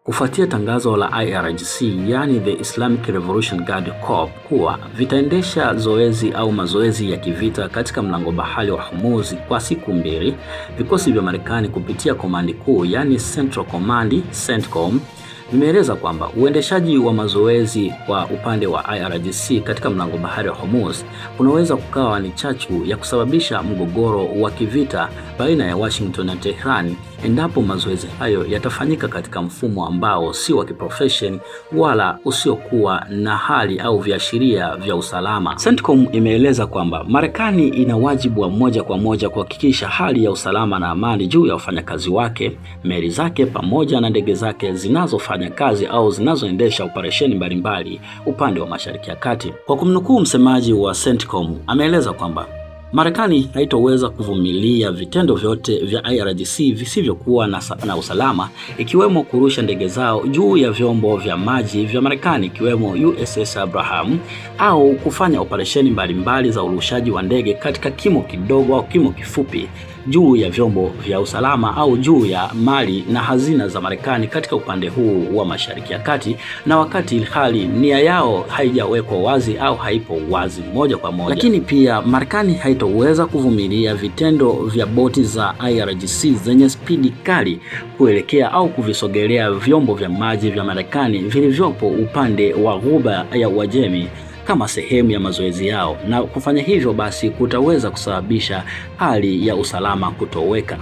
Kufuatia tangazo la IRGC, yani the Islamic Revolution Guard Corps, kuwa vitaendesha zoezi au mazoezi ya kivita katika mlango bahari wa Hormuz kwa siku 2, vikosi vya Marekani kupitia komandi kuu, yani Central Command CENTCOM, vimeeleza kwamba uendeshaji wa mazoezi kwa upande wa IRGC katika mlango bahari wa Hormuz unaweza kukawa ni chachu ya kusababisha mgogoro wa kivita baina ya Washington na Tehran endapo mazoezi hayo yatafanyika katika mfumo ambao si wa kiprofession wala usiokuwa na hali au viashiria vya usalama. CENTCOM imeeleza kwamba Marekani ina wajibu wa moja kwa moja kuhakikisha hali ya usalama na amani juu ya wafanyakazi wake, meli zake pamoja na ndege zake zinazofanya kazi au zinazoendesha operesheni mbalimbali upande wa Mashariki ya Kati. Kwa kumnukuu msemaji wa CENTCOM, ameeleza kwamba Marekani haitoweza kuvumilia vitendo vyote vya IRGC visivyokuwa na usalama, ikiwemo kurusha ndege zao juu ya vyombo vya maji vya Marekani ikiwemo USS Abraham au kufanya operesheni mbalimbali za urushaji wa ndege katika kimo kidogo au kimo kifupi juu ya vyombo vya usalama au juu ya mali na hazina za Marekani katika upande huu wa Mashariki ya Kati, na wakati hali nia yao haijawekwa wazi au haipo wazi moja kwa moja. Lakini pia Marekani haitoweza kuvumilia vitendo vya boti za IRGC zenye spidi kali kuelekea au kuvisogelea vyombo vya maji vya Marekani vilivyopo upande wa Ghuba ya Uajemi kama sehemu ya mazoezi yao, na kufanya hivyo basi kutaweza kusababisha hali ya usalama kutoweka.